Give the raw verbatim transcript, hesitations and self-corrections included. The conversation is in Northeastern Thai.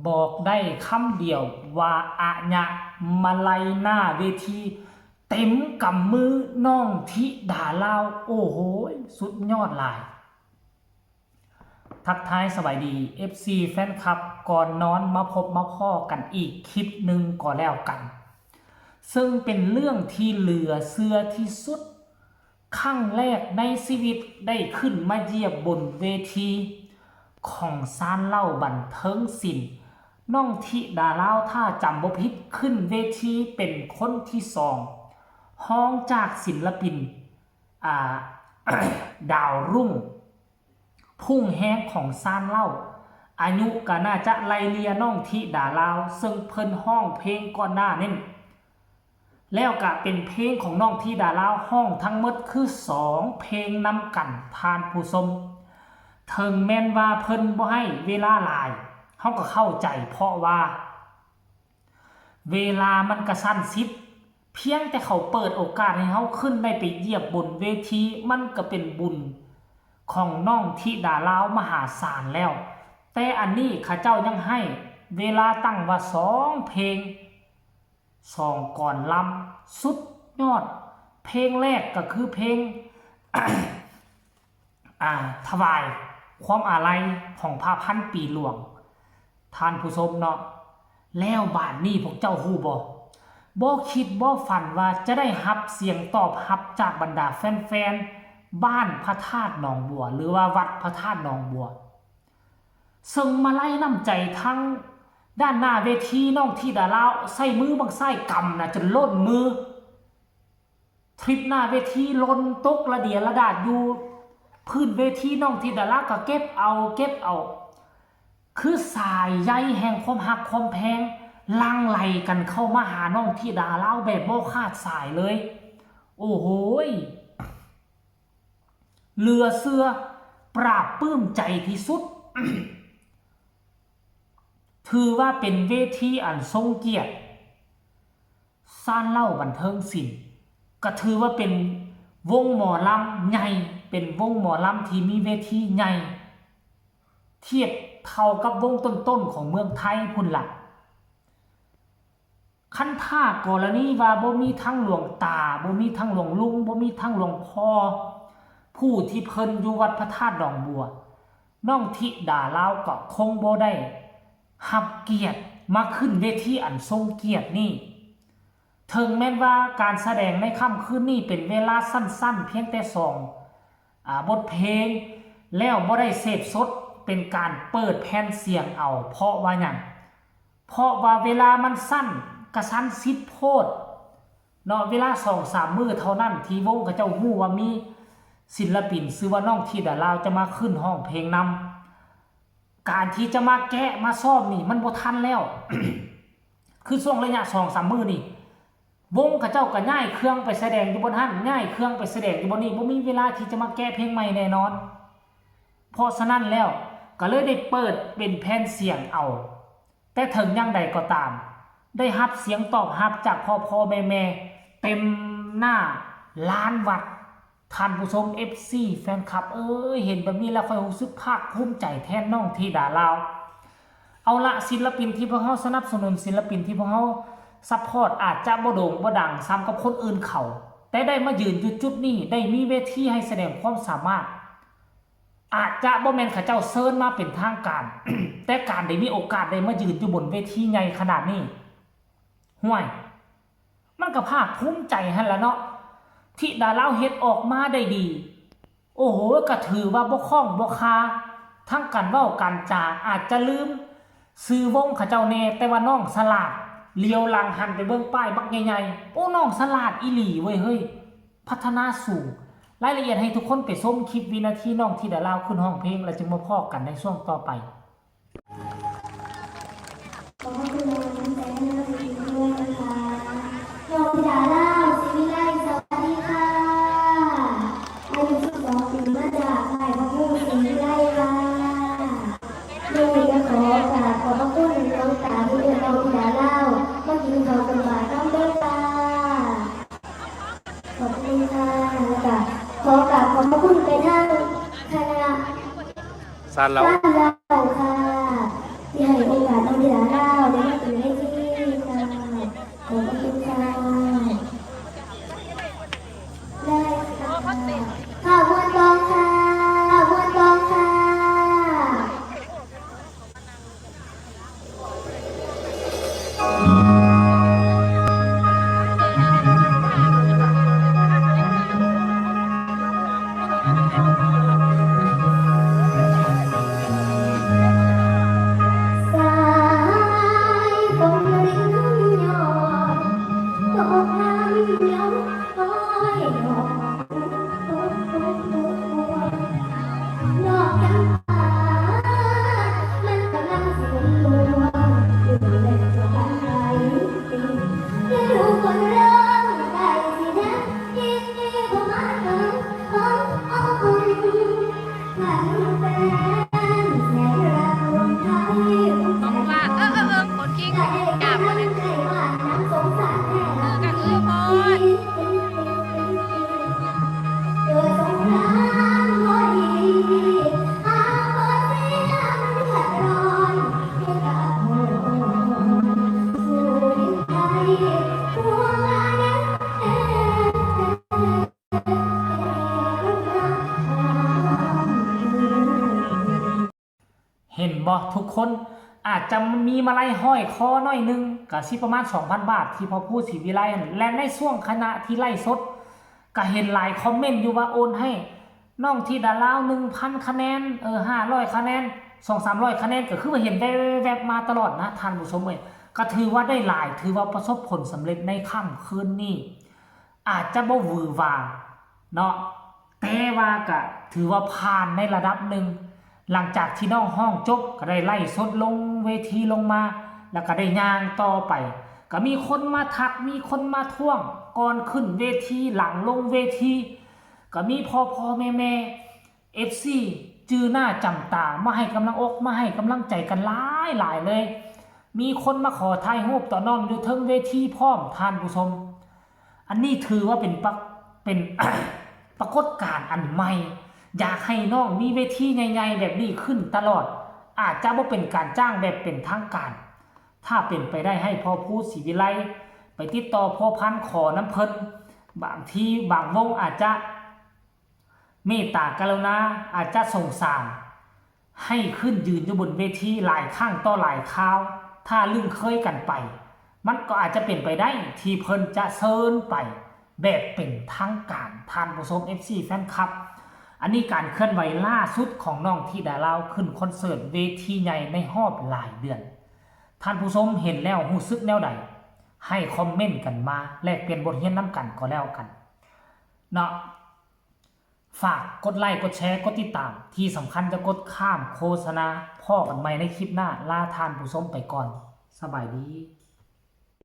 บอกได้คำเดียวว่าอะยะมาลัยหน้าเวที เต็มกำมือน้องธิดาลาว โอ้โห สุดยอดหลาย ทักทายสบายดี เอฟซี แฟนคลับ ก่อนนอนมาพบมาพ้อกันอีกคลิปหนึ่งก็แล้วกัน ซึ่งเป็นเรื่องที่เหลือเชื่อที่สุด ครั้งแรกในชีวิตได้ขึ้นมาเหยียบบนเวที ของซานเหล้าบันเทิงศิลป์ น้องธิดาลาวถ้าจำบ่ผิดขึ้นเวทีเป็นคนที่สอง ฮองจากศิลปิน อ่า ดาวรุ่ง พุ่งแฮงของซานเหล้า อายุก็น่าจะไล่เลี่ยน้องธิดาลาว ซึ่งเพิ่นฮ้องเพลงก่อนหน้านั้น แล้วก็เป็นเพลงของน้องธิดาลาวฮ้องทั้งหมดคือสองเพลงนำกัน ท่านผู้ชม ถึงแม้นว่าเพิ่นบ่ให้เวลาหลาย เฮาก็เข้าใจ เพราะว่า เวลามันกระชั้นชิด เพียงแต่เขาเปิดโอกาสให้เฮาขึ้นได้ไปเหยียบบนเวที มันก็เป็นบุญของน้องธิดาลาวมหาศาลแล้ว แต่อันนี้เขาเจ้ายังให้เวลาตั้งว่าสองเพลง สองกลอนลำ สุดยอด เพลงแรกก็คือเพลง อ่า ถวายความอาลัยของพระพันปีหลวง ท่านผู้ชมเนาะ แล้วบาดนี้พวกเจ้าฮู้บ่ บ่คิดบ่ฝันว่าจะได้รับเสียงตอบรับจากบรรดาแฟนๆ บ้านพระธาตุหนองบัว หรือว่าวัดพระธาตุหนองบัว ซึ่งมาลัยน้ำใจทั้งด้านหน้าเวที น้องธิดาลาวใส่มือบักซ้ายกำนะจนล้นมือ ทริปหน้าเวทีหล่นตกระเดียระดาษอยู่พื้นเวที น้องธิดาลาวก็เก็บเอาเก็บเอา คือสายใยแห่งความฮักความแพงหลั่งไหลกันเข้ามาหาน้องธิดาลาวแบบบ่ขาดสายเลย โอ้โหย เหลือเชื่อ ปลาบปลื้มใจที่สุด ถือว่าเป็นเวทีอันทรงเกียรติ ซานเหล้าบันเทิงศิลป์ ก็ถือว่าเป็นวงหมอลำใหญ่ เป็นวงหมอลำที่มีเวทีใหญ่ เทียบเท่ากับวงต้นๆของเมืองไทยพุ้นล่ะ คันถ้ากรณีว่าบ่มีทั้งหลวงตา บ่มีทั้งหลวงลุง บ่มีทั้งหลวงพ่อ ผู้ที่เพิ่นอยู่วัดพระธาตุหนองบัว น้องธิดาลาวก็คงบ่ได้รับเกียรติมาขึ้นเวทีอันทรงเกียรตินี้ ถึงแม้นว่าการแสดงในค่ำคืนนี้เป็นเวลาสั้นๆ เพียงแต่สอง อ่า บทเพลง แล้วบ่ได้เสพสด เป็นการเปิดแผ่นเสียงเอา เพราะว่าหยัง เพราะว่าเวลามันสั้น กระชั้นชิดโพด เนาะ เวลาสองสามมื้อเท่านั้นที่วงเขาเจ้าฮู้ว่ามีศิลปินชื่อว่าน้องธิดาลาวจะมาขึ้นฮ้องเพลงนำ การที่จะมาแกะมาซ้อมนี่มันบ่ทันแล้ว คือช่วงระยะสองสามมื้อนี่ วงเขาเจ้าก็ย้ายเครื่องไปแสดงอยู่บ่อนหั่น ย้ายเครื่องไปแสดงอยู่บ่อนนี่ บ่มีเวลาที่จะมาแกะเพลงใหม่แน่นอน เพราะฉะนั้นแล้วก็เลยได้เปิดเป็นแผ่นเสียงเอา แต่ถึงอย่างใดก็ตาม ได้รับเสียงตอบรับจากพ่อๆแม่ๆ เต็มหน้าลานวัด ท่านผู้ชม เอฟซี แฟนคลับเอ้ย เห็นแบบนี้แล้วข้อยรู้สึกภาคภูมิใจแทนน้องธิดาลาว เอาละ ศิลปินที่พวกเฮาสนับสนุน ศิลปินที่พวกเฮาซัพพอร์ต อาจจะบ่โด่งบ่ดังส่ำกับคนอื่นเขา แต่ได้มายืนอยู่จุดนี้ ได้มีเวทีให้แสดงความสามารถ อาจจะบ่แม่นเขาเจ้าเชิญมาเป็นทางการ แต่การได้มีโอกาสได้มายืนอยู่บนเวทีใหญ่ขนาดนี้ ห่วย มันก็ภาคภูมิใจหั่นล่ะเนาะ ธิดาลาวเฮ็ดออกมาได้ดี โอ้โห ก็ถือว่าบ่คล่องบ่คา ทั้งการเว้าการจา อาจจะลืมชื่อวงเขาเจ้าแน่ แต่ว่าน้องฉลาด เหลียวหลังหันไปเบิ่งป้ายบักใหญ่ๆ โอ้ น้องฉลาดอีหลีเว้ยเฮ้ย พัฒนาสูง รายละเอียดให้ทุกคนไปชมคลิปวินาทีน้องธิดาลาวขึ้นฮ้องเพลง แล้วจึงมาพ้อกันในช่วงต่อไป ขอบพระคุณรางวัลน้ำใจให้นักเรียนด้วยนะคะ น้องธิดาลาว ศรีวิไล สวัสดีค่ะ อายุสิบสองปี มาจากค่ายพระครูศรีวิไลค่ะ โดยจะขอกราบขอบพระคุณหลวงตาที่เอิ้นน้องธิดาลาว มากินข้าวต้มบาตรนำเด้อค่ะ ขอบคุณค่ะ แล้วก็ขอกราบขอบพระคุณไปทางคณะ ซานเหล้า ซานเหล้าค่ะ ที่ให้โอกาสน้องธิดา เนาะ ทุกคนอาจจะมีมาลัยห้อยคอหน่อยหนึ่ง ก็สิประมาณ สองพัน บาท ที่พ่อภูศรีวิไลนั่น และในช่วงขณะที่ไลฟ์สด ก็เห็นหลายคอมเมนต์อยู่ว่าโอนให้น้องธิดาลาว หนึ่งพัน คะแนน เออ ห้าร้อย คะแนน สองสามร้อย คะแนน ก็คือว่าเห็นแวบๆมาตลอดนะท่านผู้ชมเอ้ย ก็ถือว่าได้หลาย ถือว่าประสบผลสำเร็จในค่ำคืนนี้ อาจจะบ่หวือหวาเนาะ แต่ว่าก็ถือว่าผ่านในระดับหนึ่ง หลังจากที่น้องฮ้องจบ ก็ได้ไลฟ์สดลงเวทีลงมา แล้วก็ได้ย่างต่อไป ก็มีคนมาทัก มีคนมาท้วง ก่อนขึ้นเวที หลังลงเวที ก็มีพ่อพ่อแม่แม่ เอฟซี จื่อหน้าจำตา มาให้กำลังอก มาให้กำลังใจกันหลายหลายเลย มีคนมาขอถ่ายรูปต่อน้องอยู่เทิงเวทีพร้อมท่านผู้ชม อันนี้ถือว่าเป็นปราก- เป็น ปรากฏการณ์อันใหม่ อยากให้น้องมีเวทีใหญ่ๆแบบนี้ขึ้นตลอด อาจจะบ่เป็นการจ้างแบบเป็นทางการ ถ้าเป็นไปได้ให้พ่อภูศรีวิไลไปติดต่อพัวพันขอน้ำเพิ่น บางทีบางวงอาจจะเมตตากรุณา อาจจะสงสาร ให้ขึ้นยืนอยู่บนเวทีหลายครั้งต่อหลายคราว ถ้าลึ่งเคยกันไป มันก็อาจจะเป็นไปได้ที่เพิ่นจะเชิญไปแบบเป็นทางการ ท่านผู้ชม เอฟซี แฟนคลับ อันนี้การเคลื่อนไหวล่าสุดของน้องธิดาลาวขึ้นคอนเสิร์ตเวทีใหญ่ในรอบหลายเดือน ท่านผู้ชมเห็นแล้วรู้สึกแนวใด ให้คอมเมนต์กันมาแลกเปลี่ยนบทเรียนนำกันก็แล้วกันเนาะ ฝากกดไลค์ กดแชร์ กดติดตาม ที่สำคัญจะกดข้ามโฆษณา พ้อกันใหม่ในคลิปหน้า ลาท่านผู้ชมไปก่อน สบายดี